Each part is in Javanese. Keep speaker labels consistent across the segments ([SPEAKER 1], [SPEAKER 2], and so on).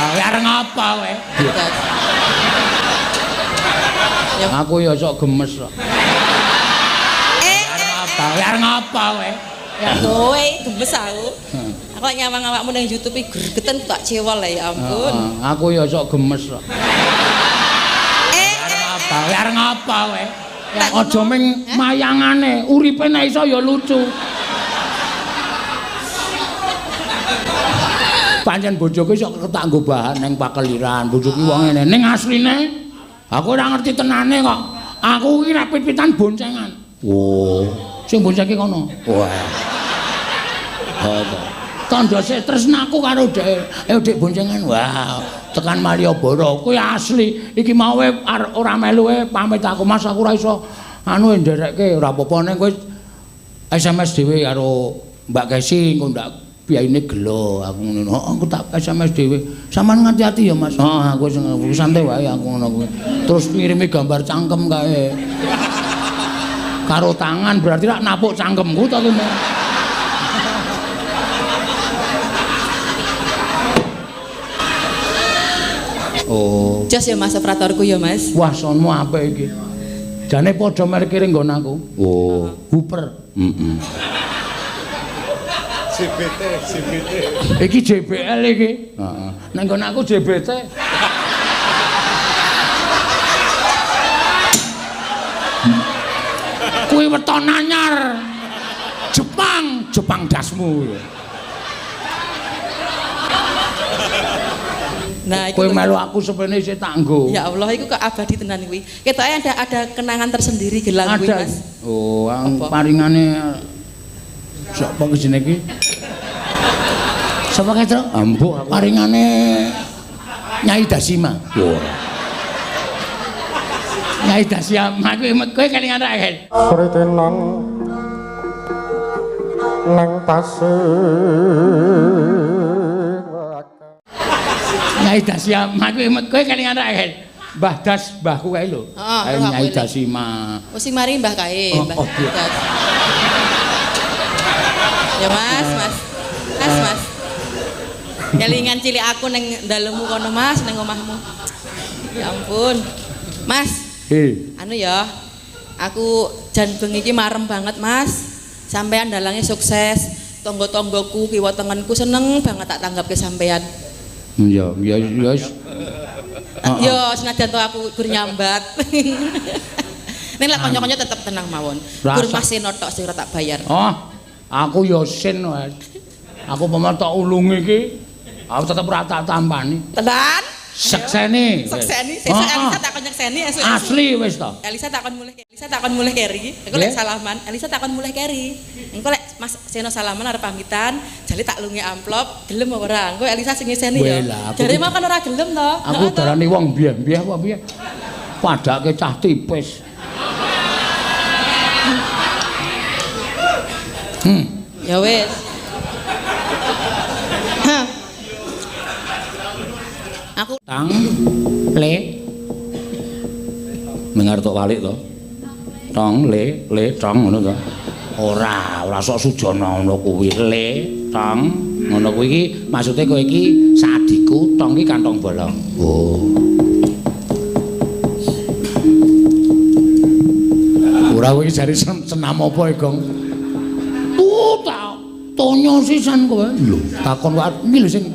[SPEAKER 1] Kowe arep ngapa kowe? Aku ya sok gemes kok. Kowe arep ngapa kowe?
[SPEAKER 2] Ya kowe gemes aku. Aku nyawang awakmu nang YouTube iki gregeten tak cewol ya ampun.
[SPEAKER 1] Aku ya sok gemes kok. Kowe arep ngapa kowe? Aja ming mayangane, uripe nek iso ya lucu. Pancen bojoku iso tak nggo bahan ning pakeliran, bojoku wong ngene. Ning asline aku ora ngerti tenane kok. Aku iki nek pit-pitan boncengan. Oh, sing boncengke kono. Wah. Ha to. Tandha sik tresnaku karo dhek. Ayo Dik boncengan. Wah, tekan Malioboro kuwi asli. Iki mau ora melu pamit aku, Mas aku ora iso anu nderekke ora apa-apa ning kowe SMS dhewe karo Mbak Kesi engko ndak biayane gelo aku ngono. Heeh, aku tak SMS dhewe. Sampeyan ngati-ati ya, Mas. Heeh, aku sing santai wae aku ngono kuwi. Terus ngirimi gambar cangkem kae. Karo tangan berarti rak napuk cangkemku to kuwi. Oh.
[SPEAKER 2] Jos ya Mas operatorku ya, Mas.
[SPEAKER 1] Wah, sonmu apik iki. Jane padha merkire nggon aku. Oh, Hooper. Heeh.
[SPEAKER 3] JBT, JBT.
[SPEAKER 1] Iki JBL iki. Heeh. Nek nggon aku JBT. Kuwi weton anyar. Jepang, Jepang dasmu.
[SPEAKER 2] Nah,
[SPEAKER 1] kowe melu aku sepene isih tak nggo.
[SPEAKER 2] Ya Allah, iku kok abadi tenan kuwi. Ketoke ada kenangan tersendiri gelang kuwi, Mas.
[SPEAKER 1] Oh, paringane sapa ki jenenge iki? Sapa kae, Truk? Ambuh aku. Paringane Nyai Dasima. Wah. Nyai Dasima kuwi kowe kelingan ra, Ken?
[SPEAKER 3] Pritenan nang pasir.
[SPEAKER 1] Nyai Dasima kuwi kowe kelingan ra, Ken? Mbah Das, mbahku kae lho.
[SPEAKER 2] Heeh,
[SPEAKER 1] Nyai Dasima.
[SPEAKER 2] Oh, sing mari mbah kae, Mbah Das. Ya Mas, Mas. Mas, Mas. Kelingan cilik aku ning dalemu kono Mas, ning omahmu. Ya ampun. Mas. Anu ya. Aku jan bengi iki marem banget, Mas. Sampean dalange sukses. Tangga-tanggaku, kiwa tengenku seneng banget tak tanggapke sampean.
[SPEAKER 1] Ya, ya, ya.
[SPEAKER 2] Yo, senajan to aku gur nyambat. Ning lek kanca-kanca tetep tenang mawon. Gur Mas Seno tok sing ora tak bayar.
[SPEAKER 1] Oh, aku yo sen wae. Aku pomo tok ulungi iki, aku tetep ora tak tampani.
[SPEAKER 2] Tenan?
[SPEAKER 1] Sekseni.
[SPEAKER 2] Sekseni, sesuk Elisa takon nyekseni esuk.
[SPEAKER 1] Asli wis to.
[SPEAKER 2] Elisa takon mulih, Elisa takon mulih keri. Engko lek salaman, Elisa takon mulih keri. Engko lek Mas Seno salaman arep pamitan, jale tak lungi amplop, gelem apa ora? Engko Elisa sing ngeseni ya. Jare mau kan ora gelem to.
[SPEAKER 1] Aku darani wong biyen-biyen apa piye? Padake cah tipis.
[SPEAKER 2] Ya wis. Aku
[SPEAKER 1] tang le mengar tok walik to. Tong le le tong ngono to. Ora, ora sok sujana ngono kuwi. Le tong ngono kuwi iki maksude kowe iki sadiku, tong iki kantong bolong. Oh. Ora kowe iki jare senam apa e, Gong? Ta tonyo sisan kowe. Lho, takon wae iki lho sing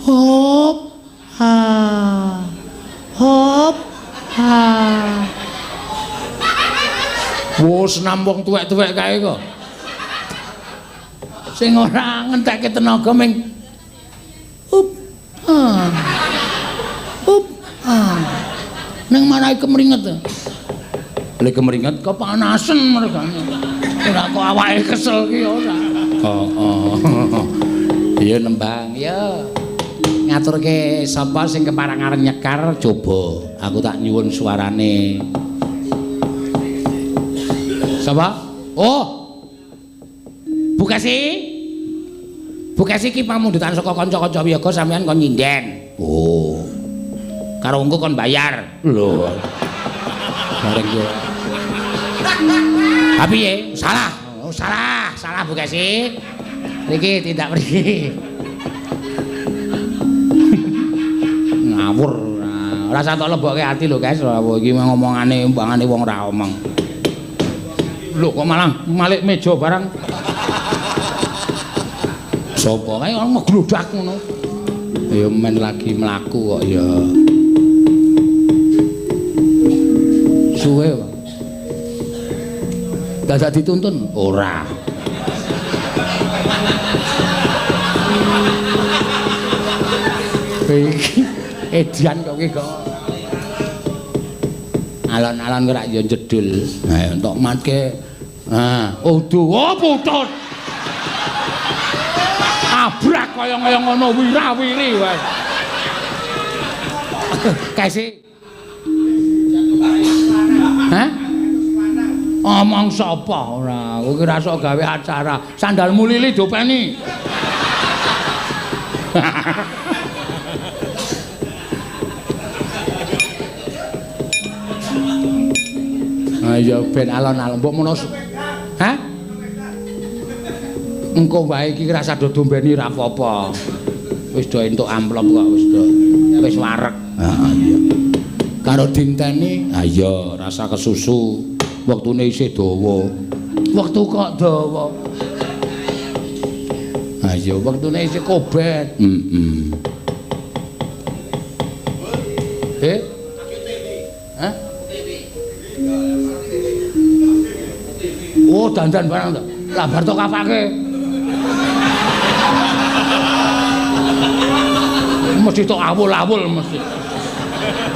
[SPEAKER 1] hop ha hop ha. Wo senam wong tuwek-tuwek kae kok. Sing ora ngentekke tenaga ming up ha up ha. Ning marahi kemringet. Lek kemringet kepanasen mergane. Ora kok awake kesel ki ora. Heeh. Iya nembang ya. Ngaturke sapa sing keparang arep nyekar coba aku tak nyuwun suarane. Sapa? Oh. Bu Kesi. Bu Kesi iki pamundhutan saka kanca-kanca wiyaga sampean kon nyinden. Oh. Karo engko kon bayar. Lho. Bareng yo. Ha piye? Salah. Oh, salah, salah Bu Kesi. Mriki tindak mriki. Ngawur. Ora usah tok lebokke ati lho, guys. Iki ngomongane umpamane wong ora omong. Lho kok malah malik meja barang. Sopo kae ngeglodak ngono. Ya men lagi mlaku kok ya. Suwe kok. Dadak dituntun? Ora. Iki edian kok iki kok. Alon-alon ora ya jedul. Ha entuk matke. Ha, udu. Oh putut. Abrak kaya-kaya ngono wira-wiri wae. Kesi. Hah? Omong sapa ora? Kowe ora sok gawe acara. Sandalmu lili dopeni. Ayo ben alon-alon mbok mono. Hah? Engko wae iki rasa do dombeni ra apa-apa. Wis do entuk amplop kok wis do. Wis wareg. Heeh iya. Karo dinteni, ha iya rasa kesusu. Wektune isih dawa. Wektu kok dawa. Ha iya wektune isih kobet. Heeh. Eh? Hah? Oh, dandan barang to. Lah bar tok kapake. Mesti tok awul-awul mesti.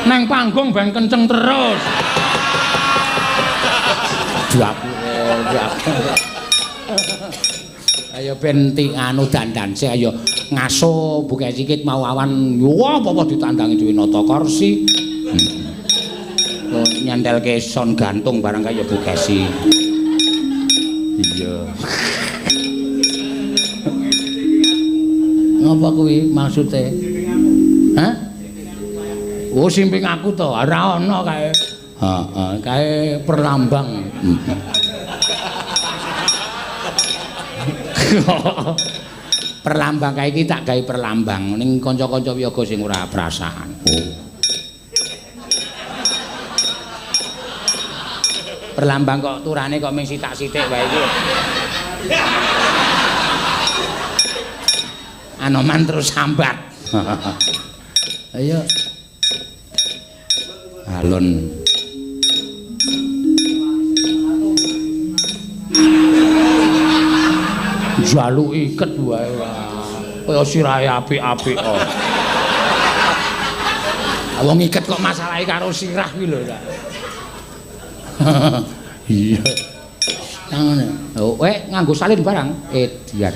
[SPEAKER 1] Nang panggung ben kenceng terus. Dak. Ayo ben anu dandan sik ayo ngaso buke sikit mau awan. Wah, apa-apa ditandangi dhewe nata kursi. Nyantelke son gantung barang kaya Bu Kesi. Iya. Ngapa kuwi maksude? Hah? Oh, simping aku to, ora ana kae. Heeh, kae perlambang. Perlambang kae iki tak gawe perlambang ning kanca-kanca wiyaga sing ora perasaan. Oh. Perlambang kok turane kok mung sithik-sithik wae iki. Anoman terus sambat. Ayo. Alon. Jaluk iket wae. Kaya sirahe apik-apik kok. Wong iket kok masalahe karo sirah kuwi lho ta. Iya. Ngono. Oh, nganggo salin barang edian.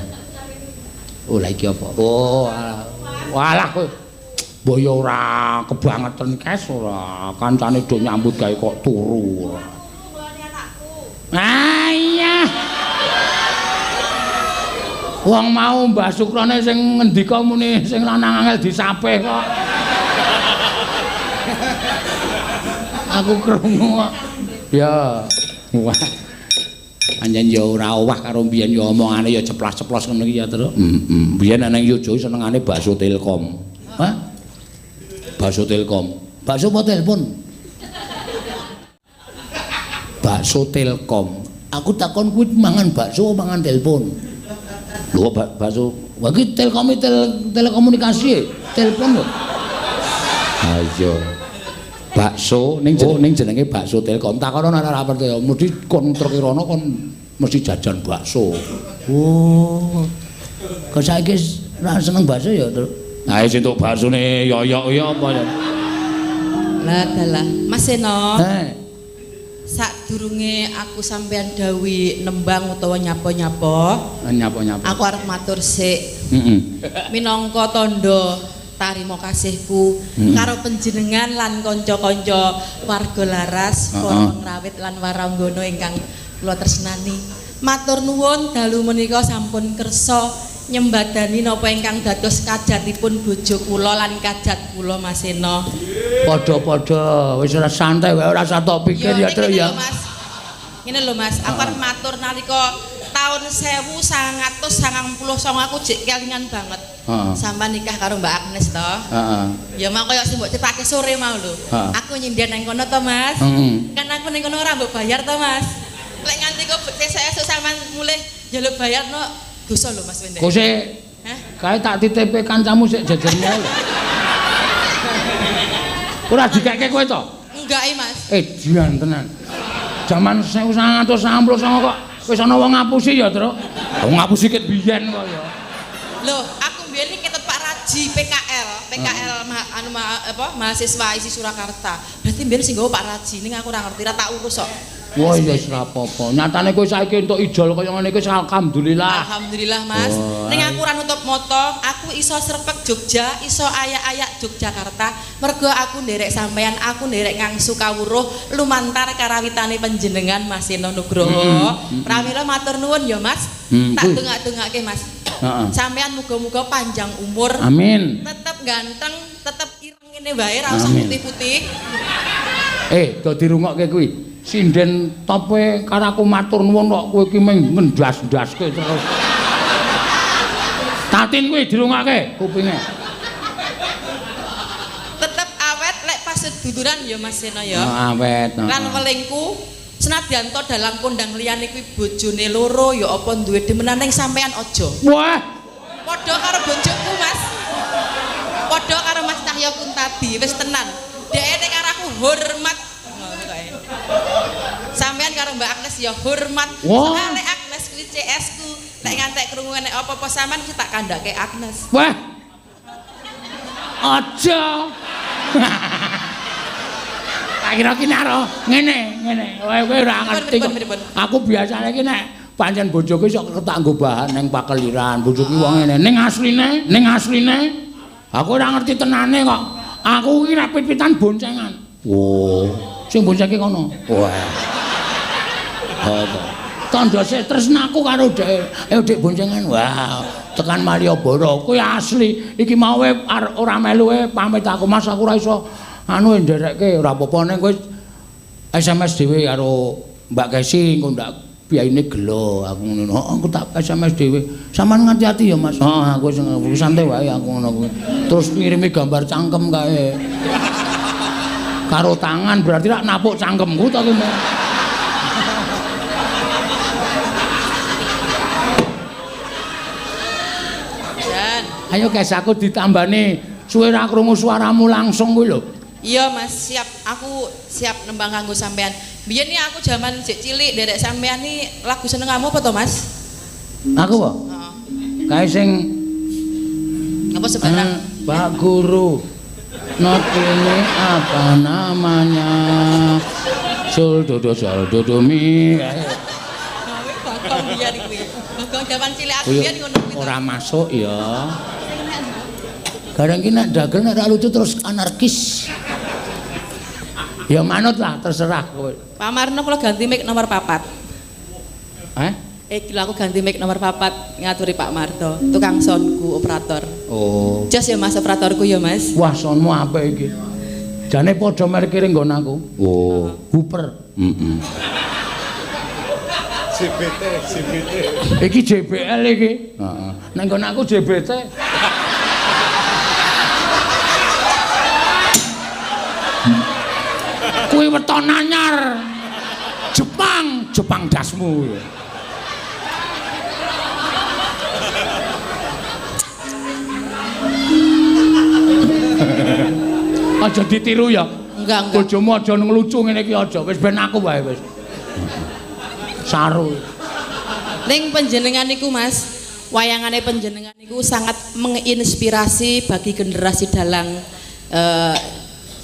[SPEAKER 1] Oh, lha iki apa? Oh, walah kowe. Mbok ya ora kebangetan kes ora. Kancane do nyambut gawe kok turu ora. Ah iya. Wong mau Mbah Sukrone sing ngendika muni sing lanang angel disapih kok. Aku krungu kok. Ya. Wah. Anjen ya ora owah karo mbiyen ya omongane ya ceplas-ceplos ngono iki ya, Truk. Heeh. Mbiyen nang Yogyakarta senengane bakso Telkom. Hah? Bakso Telkom. Bakso apa telepon? Bakso Telkom. Aku takon kuwi mangan bakso apa mangan telepon? Lho bakso. Wah iki Telkom telekomunikasi, telepon lho. Ha iya. Bakso ning ning jenenge bakso Telkom. Takono nek ora percaya, mesti kon truk rono kon mesti jajan bakso. Oh. Kok saiki ora seneng bakso ya, Truk? Nah, wis entuk baksone yoyok ya apa ya.
[SPEAKER 2] Lah dalah, Mas Seno.
[SPEAKER 1] Heh.
[SPEAKER 2] Sadurunge aku sampean dawuhi nembang utawa nyapa-nyapa.
[SPEAKER 1] Nyapa-nyapa.
[SPEAKER 2] Aku arep matur sik.
[SPEAKER 1] Heeh.
[SPEAKER 2] Minangka tandha tarima kasihku karo panjenengan lan kanca-kanca warga Laras, para pengrawit lan waranggono ingkang kula tresnani. Matur nuwun dalu menika sampun kersa nyembadani napa ingkang dados kajatipun bojo kula lan kajat kula Mas Seno.
[SPEAKER 1] Padha-padha wis ora santai wae ora usah tok pikir ya, Truk ya.
[SPEAKER 2] Ngene lho Mas, aku arep matur nalika Taun 1999 aku jek kelingan banget.
[SPEAKER 1] Heeh.
[SPEAKER 2] Sampeyan nikah karo Mbak Agnes to.
[SPEAKER 1] Heeh.
[SPEAKER 2] Ya mau koyo sing mbok cetake sore mau lho. Aku nyinden nang kono to, Mas.
[SPEAKER 1] Heeh.
[SPEAKER 2] Kan aku ning kono ora mbok bayar to, Mas. Lek nganti kok sesuk sampean mulih njaluk bayar no dosa lho Mas Wendek.
[SPEAKER 1] Kok sik
[SPEAKER 2] Hah?
[SPEAKER 1] kae tak titipe kancamu sik jejermu lho. Ora dikeke kowe to?
[SPEAKER 2] Enggak, Mas.
[SPEAKER 1] Dian tenan. Jaman 1999 kok wis ana wong ngapusi ya, Truk. Wong ngapusi ket biyen kok ya.
[SPEAKER 2] Loh, aku mbiyen iki ketut Pak Raji PKL, PKL apa mahasiswa ISI Surakarta. Berarti mbiyen sing nggawa Pak Raji ning aku ora ngerti, ora tak urus kok.
[SPEAKER 1] Wah, ya wis ora apa-apa. Nyatane kowe saiki entuk ijol kaya ngene iki alhamdulillah.
[SPEAKER 2] Alhamdulillah, Mas.
[SPEAKER 1] Oh,
[SPEAKER 2] Ning aku ora nutup mata, aku iso srepek Jogja, iso ayak-ayak Yogyakarta. Mergo aku nderek sampean, aku nderek ngangsu kawruh lumantar karawitane panjenengan Mas Seno Nugroho. Pramila matur nuwun ya, Mas. Tak dongak-dongake, Mas.
[SPEAKER 1] Heeh.
[SPEAKER 2] Sampean muga-muga panjang umur.
[SPEAKER 1] Amin.
[SPEAKER 2] Tetep ganteng, tetep ireng ngene wae, ora usah putih-putih.
[SPEAKER 1] Do dirungokke kuwi. Sinden tope karo aku matur nuwun kok kowe iki mung ngendas-ndaske terus. Tatin kuwi dirungokke kupinge.
[SPEAKER 2] Tetep awet lek pas seduluran ya Mas Seno ya.
[SPEAKER 1] Oh, awet.
[SPEAKER 2] Lan welingku senadyan to dalang kondang liyane kuwi bojone loro ya apa duwe demenan ning sampean aja.
[SPEAKER 1] Wah.
[SPEAKER 2] Padha karo bojoku, Mas. Padha karo Mas Cahyo Kuntadi, wis tenan. Dhek nek karo aku hormat. Sampean karo Mbak Agnes ya hormat. Soale Agnes kuwi CS ku. Nek ngantek krungu nek apa-apa sampean mesti tak kandhake Agnes.
[SPEAKER 1] Wah. Aja. Tak kira ki naro ngene, ngene. Kowe ora ngerti. Aku biasane ki nek pancen bojoku iso tak nggo bahan ning pakeliran, bojoku wong ngene. Ning asline aku ora ngerti tenane kok. Aku ki nek pit-pitan boncengan. Oh, sing boncengke kono. Wah. Tandha sik tresnaku karo dhek. Ayo Dik boncengan. Wah, tekan Malioboro kuwi asli. Iki mau ora melu pamit aku Mas, aku ora iso anu nderekke ora apa-apa ning kowe SMS dhewe karo Mbak Kesi engko ndak biayane gelo aku ngono. Heeh, aku tak SMS dhewe. Sampeyan ngati-ati ya Mas. Heeh, aku sing santai wae aku ngono kuwi. Terus ngirimi gambar cangkem kae. Karo tangan berarti rak napuk cangkemku to kuwi. Ayo guys, aku ditambani suwe ra krungu suaramu langsung kuwi lho.
[SPEAKER 2] Iya Mas, siap. Aku siap nembang kanggo sampean. Biyen nih aku jaman jek cilik nderek sampean nih lagu senengamu apa to Mas?
[SPEAKER 1] Aku apa?
[SPEAKER 2] Heeh.
[SPEAKER 1] Kae sing
[SPEAKER 2] apa sembarang?
[SPEAKER 1] Pak Guru. Not ini apa namanya? Sol do do sol do do mi.
[SPEAKER 2] Bagong biyen kuwi. Bagong jaman cilik aku biyen ngono kuwi.
[SPEAKER 1] Ora masuk ya. Gareng ki nek dagel nek ora lucu terus anarkis. Ya manut lah terserah kowe.
[SPEAKER 2] Pak Marno kula ganti mic nomor 4.
[SPEAKER 1] Hah?
[SPEAKER 2] Gila aku ganti mic nomor 4 ngaturi Pak Marto, tukang soundku operator.
[SPEAKER 1] Oh.
[SPEAKER 2] Jos ya Mas operatorku ya Mas.
[SPEAKER 1] Wah, soundmu apik iki. Jane padha merek nggon aku. Oh, Hooper. Heeh.
[SPEAKER 3] JBT, JBT.
[SPEAKER 1] Iki JBL iki. Heeh. Nek nggon aku JBT. Kuwi weton anyar. Jepang, Jepang dasmu. Aja ditiru ya.
[SPEAKER 2] Enggak, enggak.
[SPEAKER 1] Bojomu aja ngelucu ngene iki aja. Wis ben aku wae wis. Saru.
[SPEAKER 2] Ning panjenengan niku Mas, wayangane panjenengan niku sangat menginspirasi bagi generasi dalang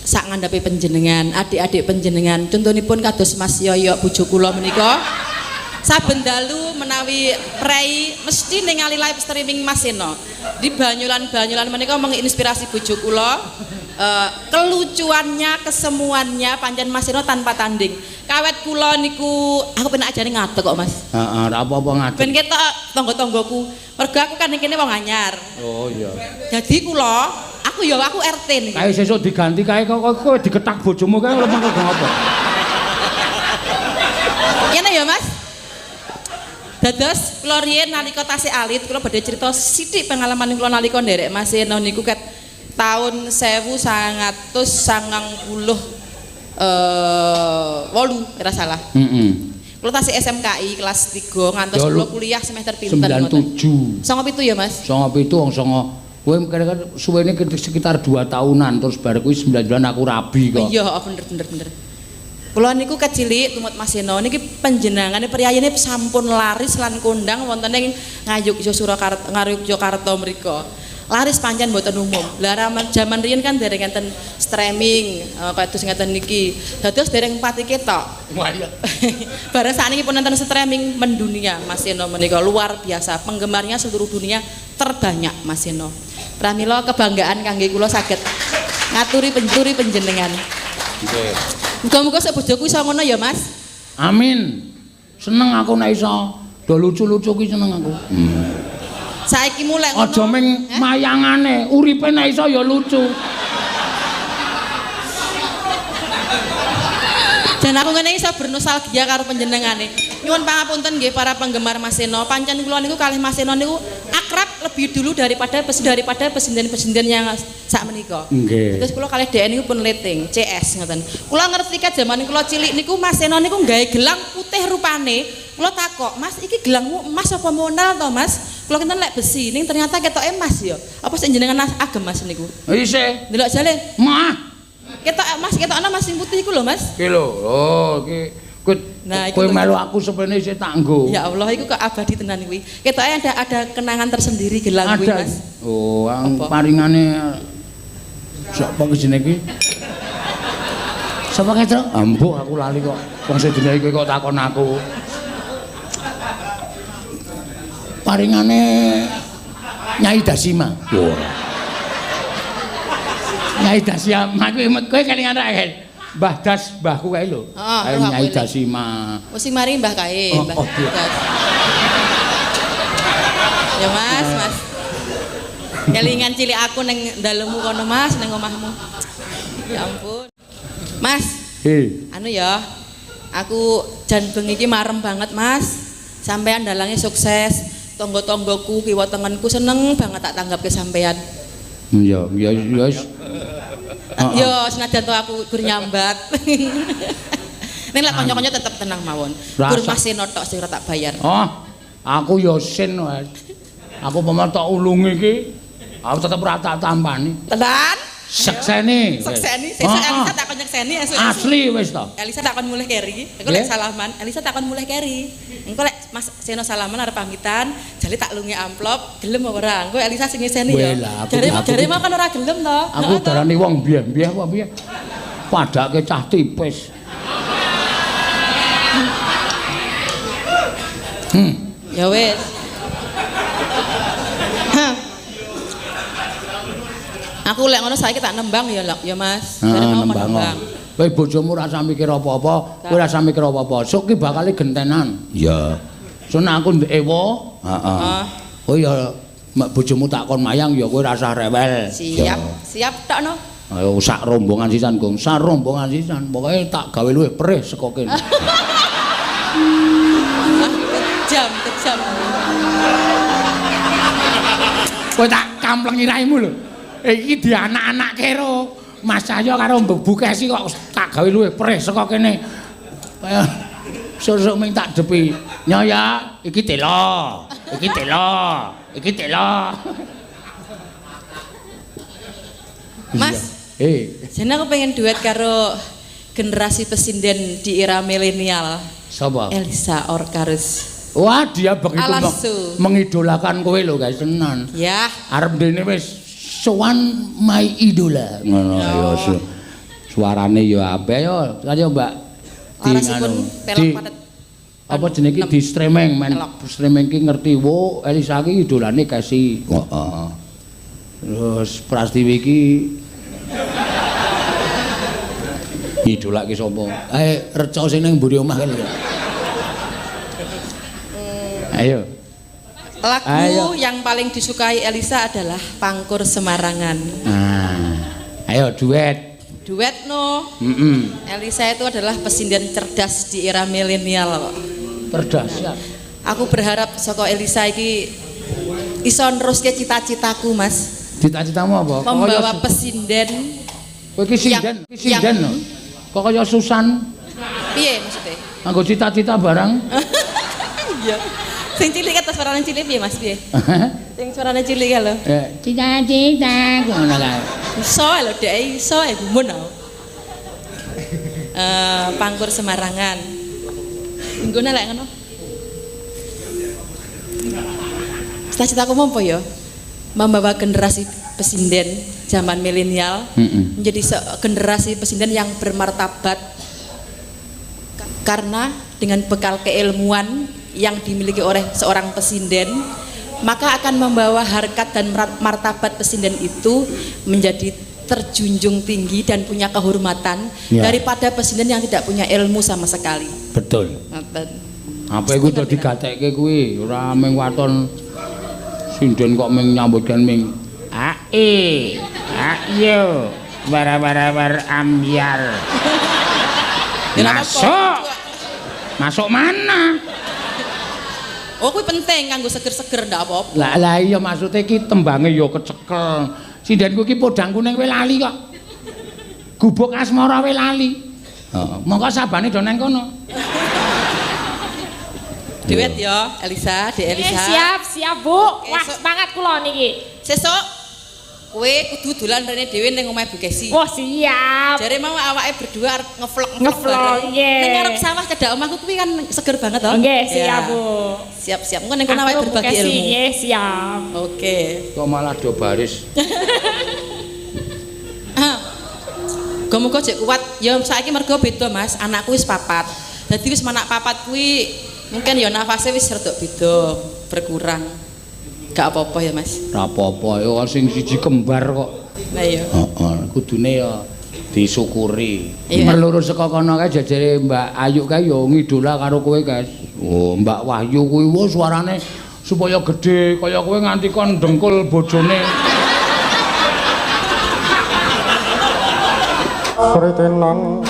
[SPEAKER 2] sak ngandhape panjenengan, adik-adik panjenengan. Contonipun kados Mas Yoyo bojo kula menika. Saben dalu menawi prei mesti ningali live streaming Mas Seno. Di banyolan-banyolan menika menginspirasi bojo kula. Kelucuannya, kesemuannya pancen Mas Seno tanpa tanding. Kawet kula niku aku penak ajane ngadeg kok Mas.
[SPEAKER 1] Heeh, ora apa-apa ngadeg.
[SPEAKER 2] Ben ketok tangga-tanggaku. Mergo aku kan ning kene wong anyar.
[SPEAKER 1] Oh iya.
[SPEAKER 2] Dadi kula, aku ya aku RT niki.
[SPEAKER 1] Kae sesuk diganti kae kok kowe diketak bojomu kae ora mangko apa.
[SPEAKER 2] Ngene ya Mas. Dados kula riyen nalika tasih alit kula badhe crita sithik pengalaman kula nalika nderek Mas Seno niku ket taun 1998 ora salah.
[SPEAKER 1] Heeh.
[SPEAKER 2] Kula tasih SMKI kelas 3 ngantos kula kuliah semester pinten
[SPEAKER 1] ngoten. 97.
[SPEAKER 2] 97 ya, Mas?
[SPEAKER 1] 97 wong songo. Kowe kira-kira suwene sekitar 2 tahunan terus bar kuwi 99 aku rabi kok.
[SPEAKER 2] Iya, bener. Kula niku kecilik tumut Mas Seno niki panjenengane priyayine sampun laris lan kondang wonten ing Ngayogya Surakarta, Ngayogyakarta mriku. Laris pancen mboten umum. Lah jaman riyen kan dereng enten streaming kados ngeten niki. Dados dereng pati ketok.
[SPEAKER 1] Wah iya.
[SPEAKER 2] Bareng sakniki pun enten streaming mendunia Mas Seno menika luar biasa. Penggemarnya seluruh dunia terbanyak Mas Seno. Pramila kebanggaan kangge kula saged ngaturi penturi panjenengan.
[SPEAKER 1] Nggih.
[SPEAKER 2] Muga-muga sak bojoku iso ngono ya, Mas.
[SPEAKER 1] Amin. Seneng aku nek iso. Do lucu-lucu ki seneng aku.
[SPEAKER 2] Saiki mulai ngono.
[SPEAKER 1] Aja ming mayangane, uripe nek iso ya lucu.
[SPEAKER 2] Jan aku ngene iso bernostalgia karo panjenengane. Nyuwun pangapunten nggih para penggemar Mas Seno. Pancen kula niku kalih Mas Seno niku akrab lebih dulu daripada pesinden-pesinden yang sak menika.
[SPEAKER 1] Nggih.
[SPEAKER 2] Terus kula kalih dhek niku pun leting, CS ngoten. Kula ngerti kat jaman kula cilik niku Mas Seno niku nggawe gelang putih rupane. Kula takok, "Mas, iki gelangmu emas apa monal to, Mas?" Kula kinten lek besi, ning ternyata ketoke emas ya. Apa sing jenengan agem Mas niku?
[SPEAKER 1] Isih.
[SPEAKER 2] Ndelok jale.
[SPEAKER 1] Mah.
[SPEAKER 2] Ketok Mas, ketokno Mas sing putih iku lho, Mas.
[SPEAKER 1] Iki lho. Oh, iki kowe melu aku sepene isih tak nggo.
[SPEAKER 2] Ya Allah, iku kok abadi tenan kuwi. Ketoke ada kenangan tersendiri gelang kuwi, Mas.
[SPEAKER 1] Oh, paringane sapa ki jenenge iki? Sapa kae, Truk? Ambuh aku lali kok. Wong sedene iki kok takon aku. Paringane Nyai Dasima. Wah. Nyai Dasima kuwi kowe kelingan ra, Mbah Das mbahku kae lho. Nyai Dasima.
[SPEAKER 2] Oh sing mari mbah kae, Mbah Das. Ya Mas, Mas. Kelingan cilik aku ning dalemu kono Mas, ning omahmu. Ya ampun. Mas. Anu ya. Aku jan bengi iki marem banget, Mas. Sampean dalange sukses. Tangga-tanggaku, kiwa tengenku seneng banget tak tanggapke sampean.
[SPEAKER 1] Iya, ya wis.
[SPEAKER 2] Yo senajan to aku gur nyambat. Ning lek kanca-kanca tetep tenang mawon. Gur Mas Seno tok sing ora tak bayar.
[SPEAKER 1] Oh, aku yo sin wae. Aku pomo tok ulungi iki, aku tetep ora tak tampani.
[SPEAKER 2] Tenan?
[SPEAKER 1] Sekseni.
[SPEAKER 2] Sekseni, sesuk Elisa takon nyekseni esuk.
[SPEAKER 1] Asli wis to.
[SPEAKER 2] Elisa takon mulih keri. Engko lek salaman, Elisa takon mulih keri. Engko lek Mas Seno salaman arep pamitan, jale tak lungi amplop, gelem apa ora? Engko Elisa sing ngeseni ya. Jare mau kan ora gelem to.
[SPEAKER 1] Aku darani wong biyen-biyen kok piye. Padake cah tipis.
[SPEAKER 2] Ya wis. Aku lek ngono saiki tak nembang ya, Lok, ya Mas.
[SPEAKER 1] Jare mau nembang. Kowe bojomu ora usah mikir apa-apa, kowe ora usah mikir apa-apa. Sok ki bakal gentenan. Iya. Sok nek aku ndek ewa, heeh. Oh ya mek bojomu tak kon mayang ya kowe ora usah rewel.
[SPEAKER 2] Siap, siap tok no.
[SPEAKER 1] Ayo sak rombongan sisan, Gong. Sak rombongan sisan. Pokoke tak gawe luwih perih saka kene.
[SPEAKER 2] Kejam, kejam.
[SPEAKER 1] Kowe tak kamplengi raimu lho. Iki di anak-anak kero Mas Cahyo karo Mbok Bukesi kok tak gawe luwih perih saka kene. Kaya susuk ming tak depi. Nyoya, iki telo. Iki telo. Iki telo.
[SPEAKER 2] Mas. Jane aku pengen duet karo generasi pesinden di era milenial.
[SPEAKER 1] Sapa?
[SPEAKER 2] Elisa Orkarus.
[SPEAKER 1] Wah, dia begitu mengidolakan kowe lho, guys, tenan.
[SPEAKER 2] Ya.
[SPEAKER 1] Arep dene wis sowan my idola ngono ya suarane ya apik ya kaya Mbak di apa jenenge iki di streaming men streaming ki ngerti wo Elisa ki idolane Kesi heeh terus Prastiwi ki idolake sapa reca sing ning mburi omah kan ayo.
[SPEAKER 2] Lagu ayo. Yang paling disukai Elisa adalah Pangkur Semarangan.
[SPEAKER 1] Nah, ayo duet.
[SPEAKER 2] Duet no. Elisa itu adalah pesinden cerdas di era milenial.
[SPEAKER 1] Cerdas ya.
[SPEAKER 2] Aku berharap saka Elisa iki iso neruske cita-citaku, Mas.
[SPEAKER 1] Cita-citamu apa?
[SPEAKER 2] Membawa pesinden.
[SPEAKER 1] Kowe iki sinden, iki sinden lho. Kok kaya Susan?
[SPEAKER 2] Piye maksudnya?
[SPEAKER 1] Nganggo cita-cita barang.
[SPEAKER 2] Iya. Sing cilik kan suarane cilik piye, Mas? Piye? Sing suarane cilik ka lho.
[SPEAKER 1] Cita-cita ngono kae.
[SPEAKER 2] Iso lho, Dek, iso e gumun aku. Pangkur Semarangan. Nggone lek ngono. Cita-citaku mau apa ya? Membawa generasi pesinden zaman milenial menjadi generasi pesinden yang bermartabat, karena dengan bekal keilmuan yang dimiliki oleh seorang pesinden maka akan membawa harkat dan martabat pesinden itu menjadi terjunjung tinggi dan punya kehormatan
[SPEAKER 1] ya,
[SPEAKER 2] daripada pesinden yang tidak punya ilmu sama sekali.
[SPEAKER 1] Betul. Apa iku do digatekke kuwi ora mung waton sinden kok mung nyambut gawe ming ae ayo bara-bara ambyar. Masuk. Masuk mana?
[SPEAKER 2] Oh, kuwi penting kanggo seger-seger ndak apa-apa.
[SPEAKER 1] Lah lah iya maksude iki tembange ya kecekel. Sindenku iki podang kuning kowe lali kok. Gubuk asmara kowe lali. Heeh, mongko sabane do nang kono.
[SPEAKER 2] Duet ya, Elisa, Dek Elisa.
[SPEAKER 4] Siap, siap, Bu. Wah, semangat kula niki.
[SPEAKER 2] Sesuk kowe kudu dolan rene dhewe ning omahe Bu Kesi.
[SPEAKER 4] Wah, siap.
[SPEAKER 2] Jare mau awake berdua arep ngevlog. Ning ngarep sawah cedhak omahku kuwi kan seger banget to.
[SPEAKER 4] Nggih, siap, Bu.
[SPEAKER 2] Siap, siap. Engko ning kono awake berbagi ilmu.
[SPEAKER 4] Nggih, siap.
[SPEAKER 2] Oke.
[SPEAKER 1] Kok malah do baris.
[SPEAKER 2] Muga-muga jek kuat. Ya saiki mergo beda, Mas. Anakku wis papat. Dadi wis manak papat kuwi mungkin ya nafasnya wis rada beda, berkurang. Gak apa-apa ya, Mas.
[SPEAKER 1] Ora apa-apa, ya sing siji kembar kok.
[SPEAKER 2] Lah iya.
[SPEAKER 1] Heeh, kudune ya disyukuri.
[SPEAKER 2] Iya.
[SPEAKER 1] Merloro saka kono kae jajare Mbak Ayu kae ya ngidola karo kowe, Guys. Oh, Mbak Wahyu kuwi wo suarane supaya gedhe kaya kowe nganti kon dengkul bojone.
[SPEAKER 3] Sritenan.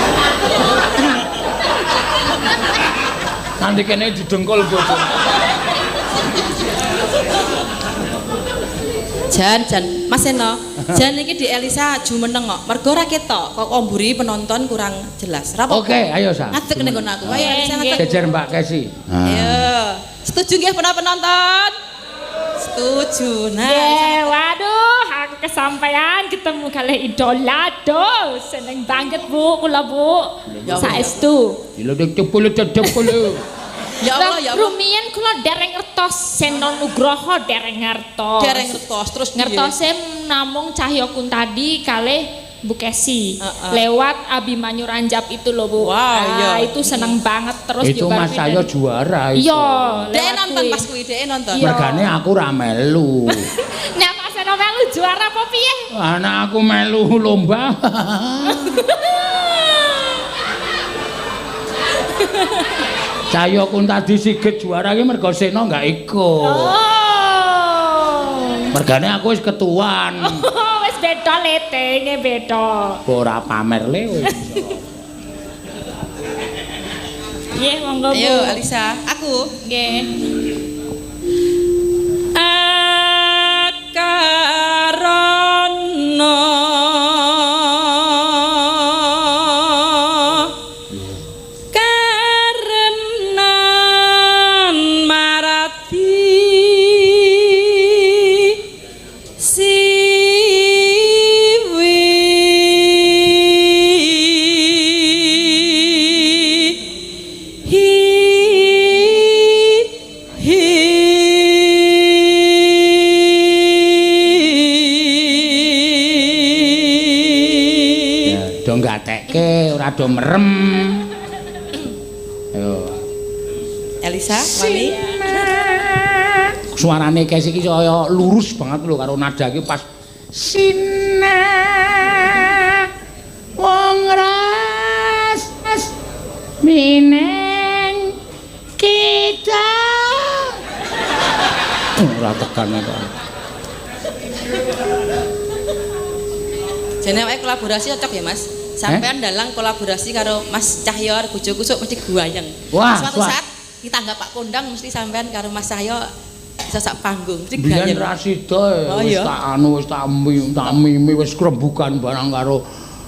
[SPEAKER 1] Nanti kene didengkul bojone.
[SPEAKER 2] Jan, jan, Mas Seno, jan iki di Elisa jumeneng kok. Mergo ora ketok, kok mburi penonton kurang jelas. Ra apa-apa.
[SPEAKER 1] Oke, ayo Sa.
[SPEAKER 2] Ngadeg ning kono aku. Ayo Elisa ngadeg.
[SPEAKER 1] Jejer Mbak Kesi.
[SPEAKER 2] Ayo. Setuju nggih penonton? Setuju. Nah,
[SPEAKER 4] yeah, waduh, aku kesampaian ketemu kalih idola do. Seneng banget, Bu, kula Bu. Saestu.
[SPEAKER 2] Ya Allah, ya Allah.
[SPEAKER 4] Rumiyin kula dereng ngertos Seno Nugroho dereng ngertos.
[SPEAKER 2] Dereng ngertos terus
[SPEAKER 4] ngertose namung Cahya Kuntadi kalih Bu Kesi. Lewat Abimanyu Ranjap itu loh, Bu.
[SPEAKER 2] Wow, iya.
[SPEAKER 4] Itu seneng banget terus
[SPEAKER 1] itu Mas saya juara itu.
[SPEAKER 4] Iya,
[SPEAKER 2] dhek nonton pas kuwi, dhek nonton.
[SPEAKER 1] Mergane aku ora melu.
[SPEAKER 4] Nek Mas Seno melu juara apa piye?
[SPEAKER 1] Anak aku melu lomba. Cahya Kuntadi Sigit juara iki mergo Seno enggak ikut.
[SPEAKER 4] Oh.
[SPEAKER 1] Mergane aku wis ketuan.
[SPEAKER 4] Oh, wis beda letenge beda.
[SPEAKER 1] Ora pamer le wis.
[SPEAKER 4] Nggih, monggo Bu.
[SPEAKER 2] Ayo Elisa, aku.
[SPEAKER 4] Nggih.
[SPEAKER 2] Akarana
[SPEAKER 1] ora do merem. Ayo.
[SPEAKER 2] Elisa, wani.
[SPEAKER 1] Suarane Kes iki kaya lurus banget lho karo nada iki pas Sina wong ras mineng kita. Ora tekan kok.
[SPEAKER 2] Jane awake kolaborasi cocok ya, Mas. Sampean dalang kolaborasi karo Mas Cahyo bojoku sok mesti guayeng.
[SPEAKER 1] Wah,
[SPEAKER 2] suatu saat Kita anggap Pak Kondang mesti sampean karo Mas Cahyo bisa sak panggung. Mesti
[SPEAKER 1] Biyen ra sida wis tak anu wis tak mimi wis krembugan barang karo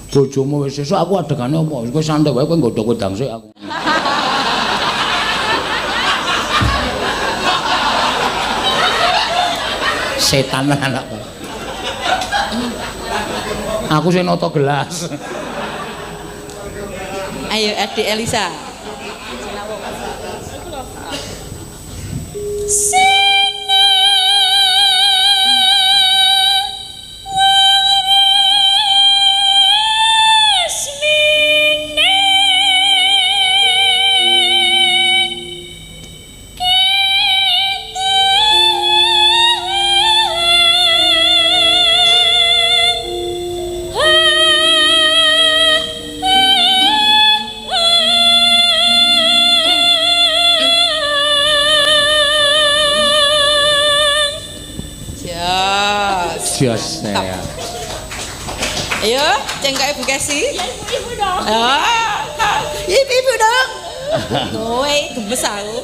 [SPEAKER 1] bojomu wis sesuk aku adegane apa? Kowe santai wae kowe nggodhog wedang sik aku. Setan anak. Aku sing nata gelas.
[SPEAKER 2] Ayo Adik Elisa.
[SPEAKER 1] Jos ya.
[SPEAKER 2] Ayo, cengkok Ibu Kesi.
[SPEAKER 4] Ya ibu-ibu dong.
[SPEAKER 2] Ibu-ibu dong. Kowe gemes aku.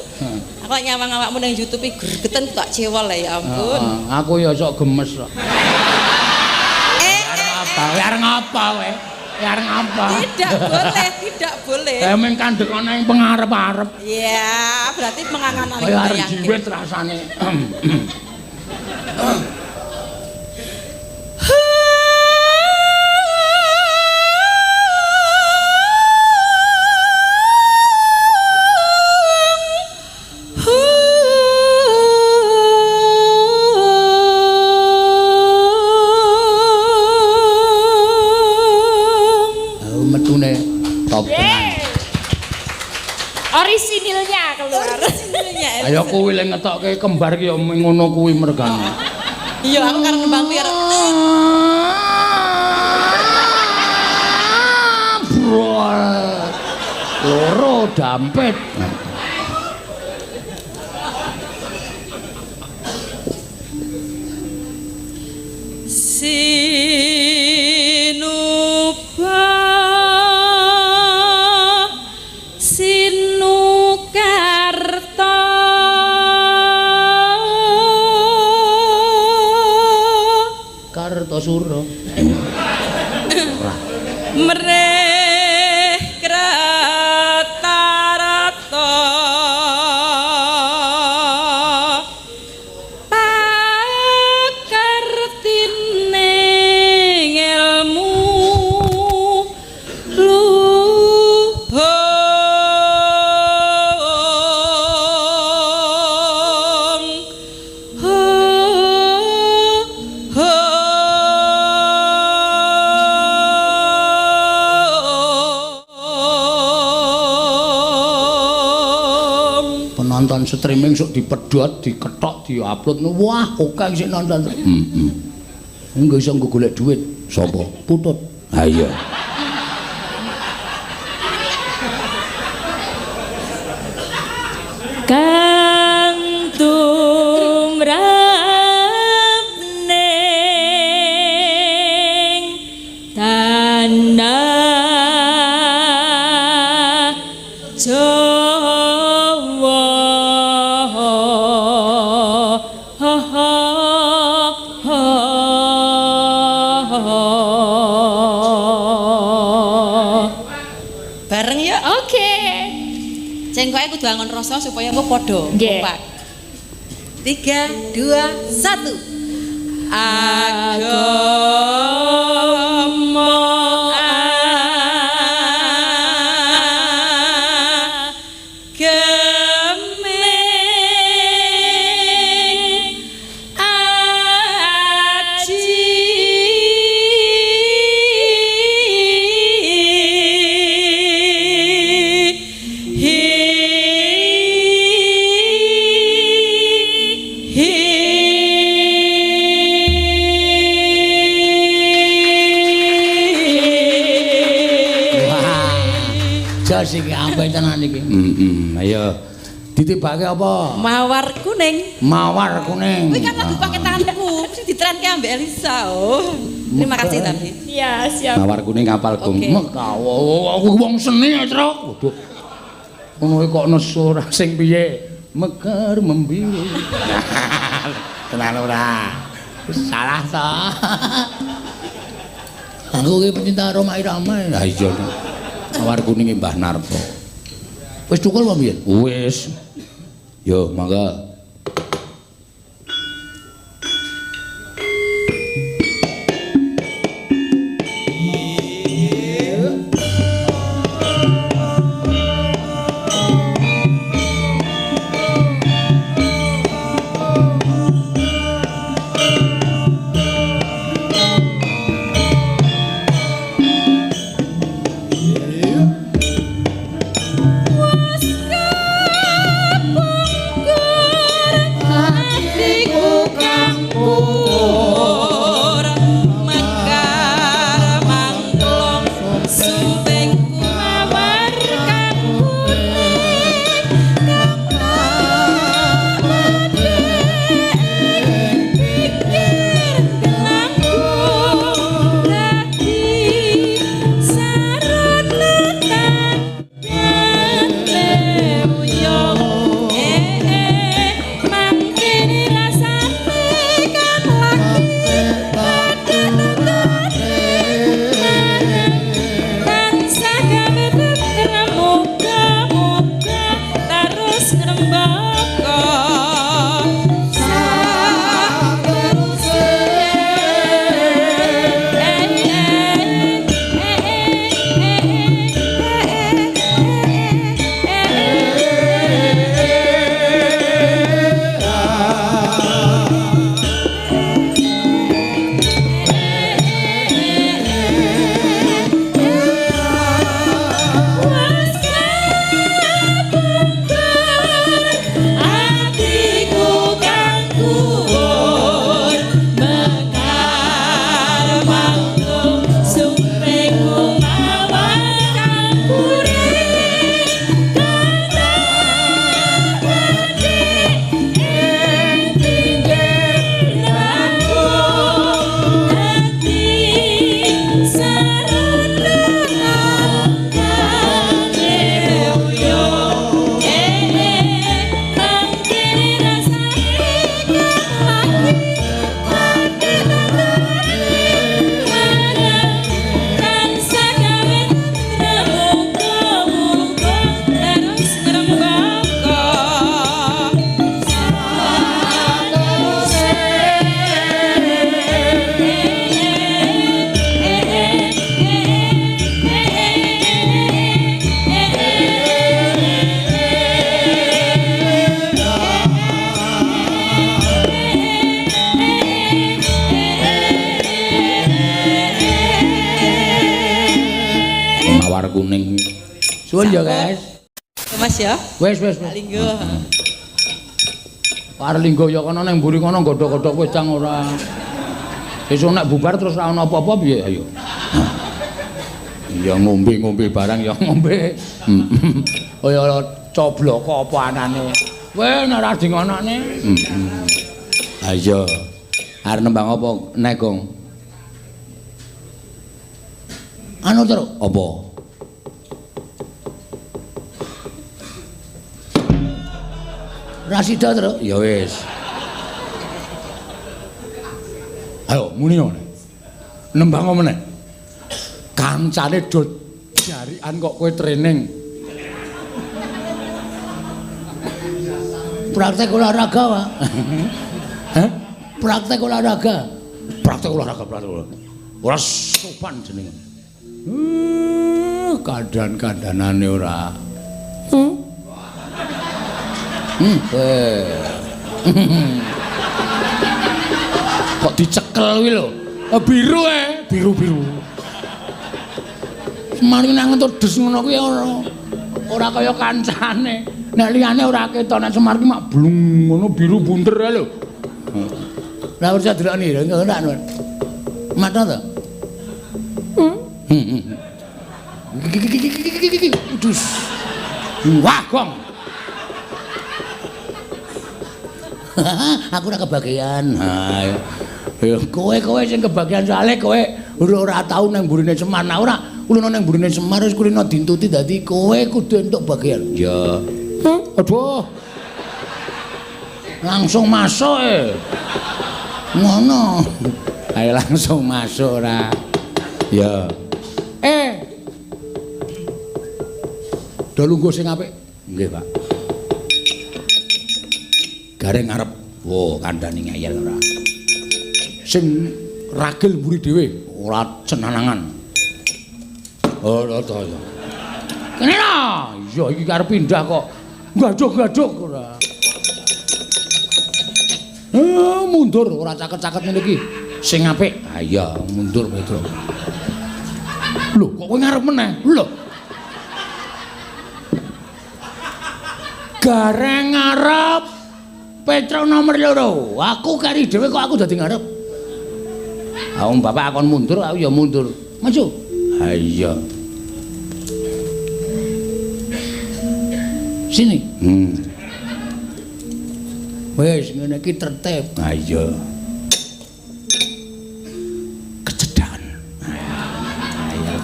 [SPEAKER 2] Aku nyawang awakmu nang YouTube iki gregeten tak cewol ya ampun.
[SPEAKER 1] Aku ya sok gemes kok. Arep ngapa kowe? Arep ngapa?
[SPEAKER 2] Tidak boleh, tidak boleh.
[SPEAKER 1] Lah mung kandhek ana ing pengarep-arep.
[SPEAKER 2] Iya, berarti mengangan-angan
[SPEAKER 1] kaya arep jiwit rasane.
[SPEAKER 4] Orisinilnya keluar.
[SPEAKER 2] Orisinilnya.
[SPEAKER 1] Ayo kuwi le ngetokke kembar ki ya ngono kuwi mergane.
[SPEAKER 2] Iya, aku karo nembang kuwi arep.
[SPEAKER 1] Loro dampet. Kartasura.
[SPEAKER 2] Mreh kratarata pakartine ngelmu luhung.
[SPEAKER 1] Penonton streaming sok dipedhot, diketok, diupload. Wah, oke sing nonton. Heeh. Engko iso nggo golek duit. Sapa? Putut. Ha iya.
[SPEAKER 4] Kang tumrap ning tanah Jawa.
[SPEAKER 2] Bareng ya.
[SPEAKER 4] Oke.
[SPEAKER 2] Cengkoke kudu angon rasa supaya engko padha kompak. 3 2 1. Agama ageming aji
[SPEAKER 1] Jos iki apik tenan iki. Heeh, ayo. Ditibake apa?
[SPEAKER 2] Mawar kuning.
[SPEAKER 1] Mawar kuning.
[SPEAKER 2] Kuwi kan lagu paketanku, mesti ditrenke ambek Elisa. Oh. Terima kasih tapi.
[SPEAKER 4] Iya, siap.
[SPEAKER 1] Mawar kuning kapal gong.
[SPEAKER 2] Oke.
[SPEAKER 1] Aku wong seni, Truk. Waduh. Ngono kok nesu ora sing piye? Mekar membiru. Tenan ora? Salah to. Aku ki pecinta Rhoma Irama. Lah iya. Mawar kuninge Mbah Narto. Wis cukul apa piye? Wis. Yo, mangga. Kuning. Suwun ya, guys.
[SPEAKER 2] Mas ya.
[SPEAKER 1] Wis, wis, wis.
[SPEAKER 2] Linggo.
[SPEAKER 1] Arep linggo ya kono nang mburi kono godhog-godhog wedang ora. Sesuk nek bubar terus ora ana apa-apa piye ayo. Ya ngombe-ngombe barang ya ngombe. Kaya cobloko apa anane. Weh nek ora di ngonokne. Ha iya. Arep nembang apa nek, Gong? Anu terus apa? Rasida terus. Ya wis. Ayo muni ngene. Nembang meneh. Kancane do jarikan kok kowe training. Praktek olahraga, Pak. Hah? Praktek olahraga. Praktek olahraga, praktek olahraga. Ora sopan jenenge. Kadan-kadanane ora. Kok dicekel kuwi lho. Biru biru-biru. Semari nang entuk des ngono kuwi ora kaya kancane. Nek liyane ora ketok, nek Semar ki mak blung ngono biru bunter ae lho. Lah ora delokne lho, ora. Mata to? Dus. Wah, gong. Aku ora kebagian. Ha. Ya kowe-kowe sing kebagian soalé kowe ora tau nang mburine Semar. Nah ora Kulino ning mburine Semar wis kulino dintuti dadi kowe kudu entuk bagian. Ya. Aduh. Langsung masuk e. Ngono. Ayo langsung masuk ora. Ya. Do lungguh sing apik. Nggih, Pak. Gareng ngarep. Wo, kandhani ngeyel ora. Sing ragil mburi dhewe, ora cenanangan. Oh, to ya. Kene lho. Iya, iki arep pindah kok. Gaduk-gaduk ora. Mundur ora caket-caket ngene iki. Sing apik. Ha iya, mundur Petro. Lho, kok kowe ngarep meneh? Lho. Gareng ngarep Petro nomor 2. Aku kari dhewe kok aku dadi ngarep. Ha wong bapak akon mundur, aku ya mundur. Maju. Ha iya. Sini. Wis ngene iki tertib. Ha iya. Kecedhakan. Ha iya.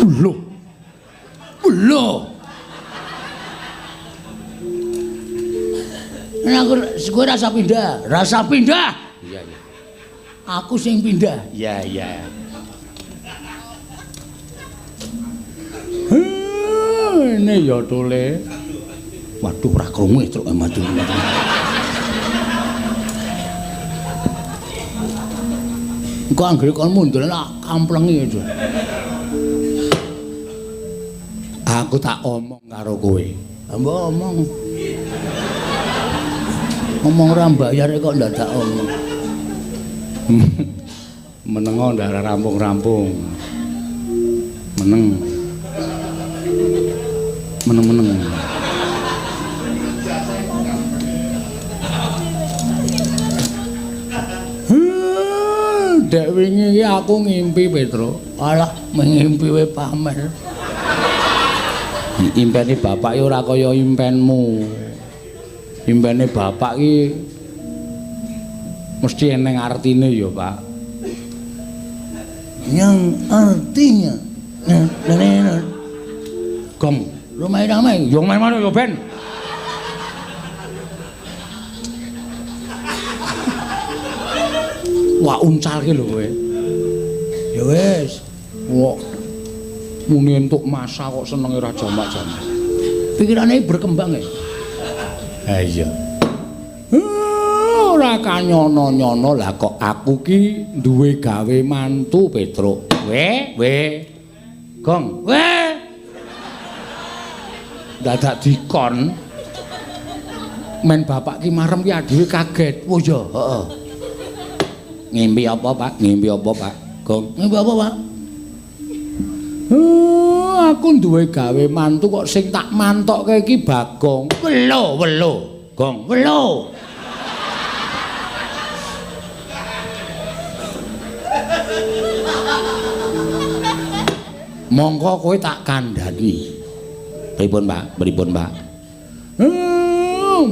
[SPEAKER 1] Lho. Lho. Nah, aku kowe rasa pindah, rasa pindah. Iya, iya. Aku sing pindah. Iya, iya. Ini ya tole. Waduh, ora krungu truk maju. Engko anggere kon mundur tak kamplengi aja. Aku tak omong karo kowe. Mbok omong. Ngomong ora mbayar kok ndadak omong. Menengo ndak rampung-rampung. Meneng. Meneng-meneng. Dek wingi iki aku ngimpi Petro. Alah, ngimpi we pamer. Impene bapak iki ora kaya impenmu. Impene bapak iki mesti eneng artine ya, Pak. Yang artinya gong, ramai-ramai, yo main-main yo ben. Wah, uncalke lho kowe. Ya wis. Wah. Muni entuk masa kok senenge ora jamak-jamak. Pikirane berkembang ya. Ha iya. Ora kanyono-nyono lah kok aku ki duwe gawe mantu Petruk. We, we. Gong, we. Dadak dikon. Men bapak ki marem ki adewe kaget. Oh iya, heeh. Ngimpi apa, Pak? Ngimpi apa, Pak? Gong, ngimpi apa, Pak? Aku duwe gawe mantu kok sing tak mantokke iki Bagong. Welo, welo. Gong, welo. Mongko kowe tak kandhani. Pripun, Pak? Pripun, Pak?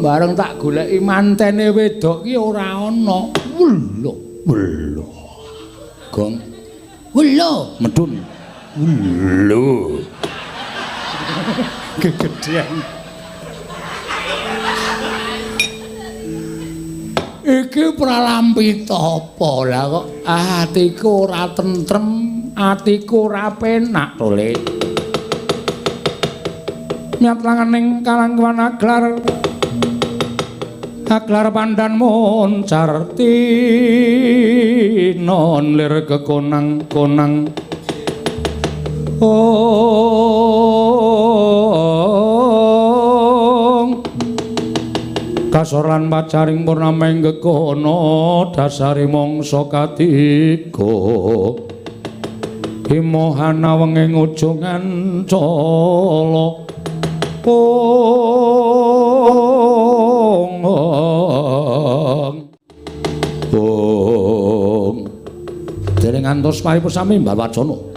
[SPEAKER 1] Bareng tak goleki mantene wedok ki ora ana. Welo, welo. Gong. Welo, medun. Welo. Kegedean. Iki pralampita apa lah kok atiku ora tentrem, atiku ora penak to, Le.
[SPEAKER 3] Nyat langening kalangkuan aglar. Aglar pandan moncar tinon lir kekonang-konang. Ong kasor lan pacaring purnama ing gegono dasare mangsa katiga imohana wenging ujung ancala. Ong ong
[SPEAKER 1] dereng ngantos paripusami Mbah Wacana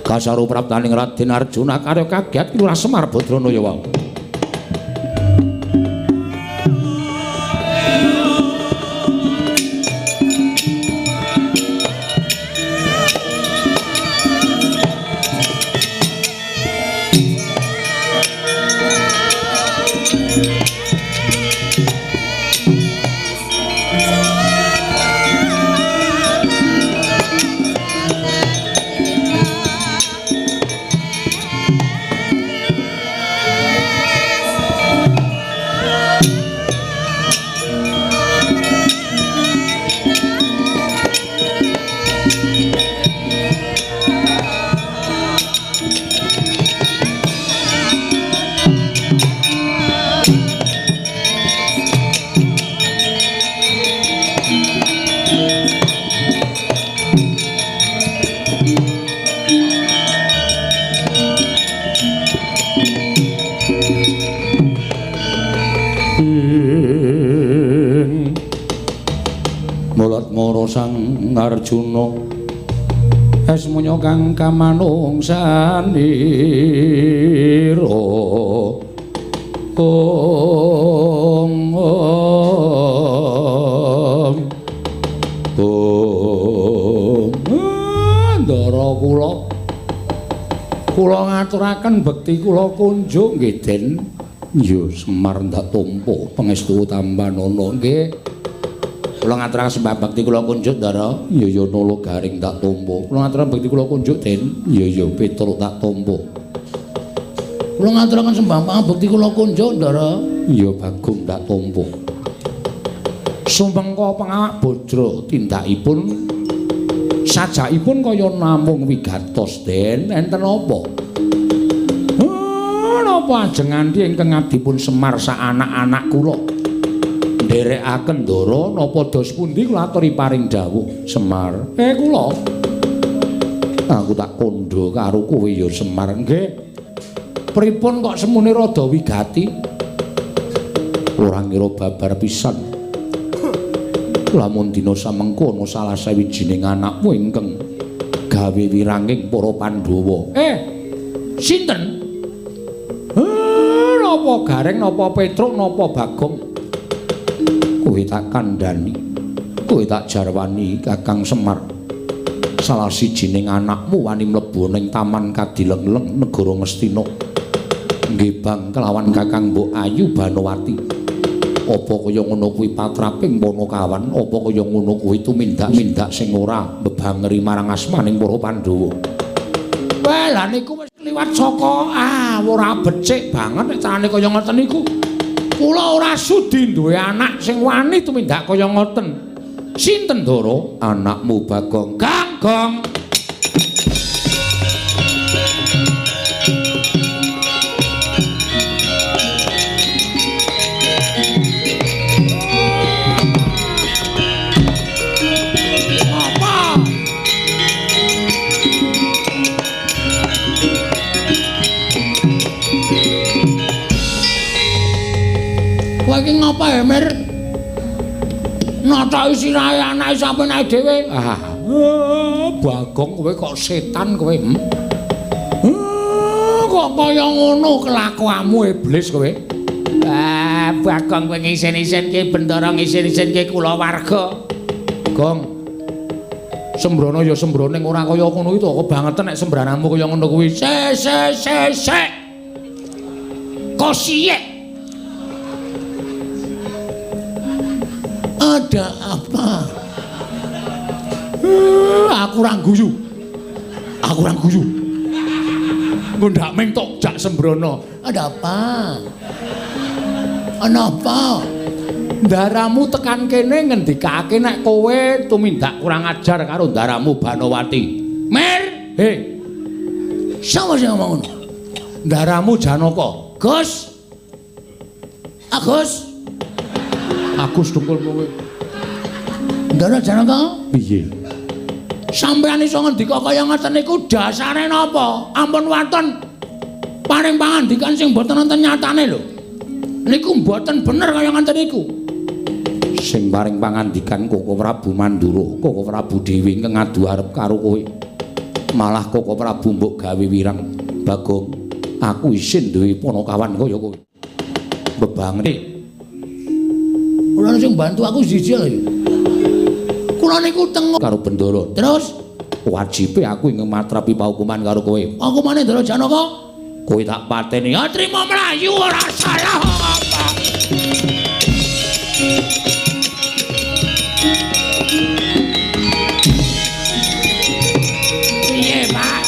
[SPEAKER 1] kasaru praptaning Raden Arjuna karya kaget Lurah Semar Badrana ya wau.
[SPEAKER 3] Sang Arjuna esmunya kang kamanungsanira. Ong ong ong ndara kula kula ngaturaken bekti kula kunjuk nggih Den. Ya Semar ndak tampa pangestu tampanana nggih. Kula ngaturaken sembah bekti kula kunjuk ndara. Ya ya Nala Garing tak tampa. Kula ngaturaken bekti kula kunjuk Den. Ya ya Petruk tak tampa. Kula ngaturaken sembah bekti kula kunjuk ndara. Ya Bagong tak tampa. Sumengko pangawak bajra tindakipun sajakipun kaya namung wigatos Den. Enten apa? Napa ajeng nganti ingkang abdipun Semar sak anak-anak kula nderekaken ndara napa dos pundi kula aturi paring dawuh Semar. Kula aku tak kandha karo kowe ya Semar. Nggih. Pripun kok semune rada wigati? Ora ngira babar pisan. Lamun dina samengko ana salah sawijining anakmu ingkang gawe wiranging para Pandhawa. Sinten? Napa Gareng, napa Petruk, napa Bagong? Kowe tak kandhani, kowe tak jarwani Kakang Semar. Salah sijining anakmu wani mlebu ning Taman Kadilengleng negara Ngastina. Nggih bang kelawan Kakang Mbok Ayu Banowati. Apa kaya ngono kuwi patraping Panakawan? Apa kaya ngono kuwi tumindak-mindak sing ora mbebangeri marang asmaning para Pandhawa? Wah, lha niku wis kliwat saka ora becik banget nek carane kaya ngoten niku. Kula ora sudi duwe anak sing wani tumindak kaya ngoten. Sinten Ndara? Anakmu Bagong. Ganggong. Kowe iki ngapa ya, Mir? Nothoki sirahe anake sampeyan dhewe. Bagong kowe kok setan kowe. Kok kaya ngono kelakuanmu iblis kowe. Bagong kowe ngisin-isinke bendara ngisin-isinke kulawarga. Gong. Sembrono ya sembrono ning ora kaya ngono iki to, kebangetan nek sembrananmu kaya ngono kuwi. Se se se se. Kosiyek. Ada apa? Aku ora guyu. Aku ora guyu. Ngundhak ming tok jak sembrono. Ada apa? Ana apa? Ndaramu tekan kene ngendikake nek kowe tumindak kurang ajar karo ndaramu Banowati. Mir, he. Sapa sing ngomong ngono? Ndaramu Janaka. Gus. Agus. Agus dengkul kowe. Ndara Janaka? Piye? Sampeyan iso ngendika kaya ngoten niku dasare napa? Ampun waton paring pangandikan sing mboten wonten nyatane lho. Niku mboten bener kaya ngoten niku. Sing paring pangandikan Koko Prabu Mandura, Koko Prabu dhewe ingkang ngadu arep karo kowe. Malah Koko Prabu mbok gawe wirang. Bagong, aku isin duwe panakawan kaya kowe. Bebangene. Kula sing bantu aku siji lho. Kula niku tengok karo bendara. Terus wajibe aku ing matrapi paukuman karo kowe. Hukumane Ndara Janaka? Kowe tak pateni. Ya trimo mlayu ora salah apa. Piye, Pak?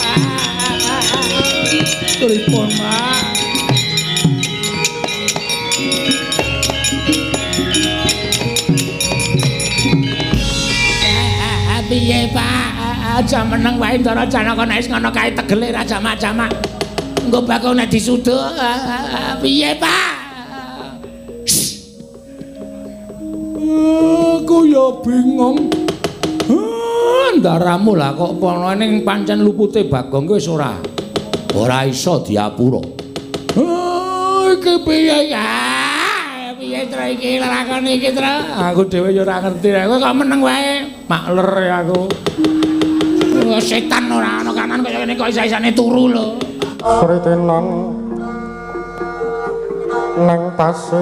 [SPEAKER 3] Pripun, Pak? Piye, Pak? Aja meneng wae Ndara Janaka nek wis ngono kae tegele ra jamak-jamak. Engko bakal nek disuduk. Piye, Pak? Aku ya bingung. Ndaramu lah kok ana ning pancen lupute Bagong ki wis ora. Ora iso diapura. Iki piye ya? Piye tra iki lakon iki tra? Aku dhewe ya ora ngerti. Kowe kok meneng wae.
[SPEAKER 1] Makler ya aku. Setan ora ana kanan kaya ngene kok isa-isane turu lho.
[SPEAKER 5] Sritenan nang pasir.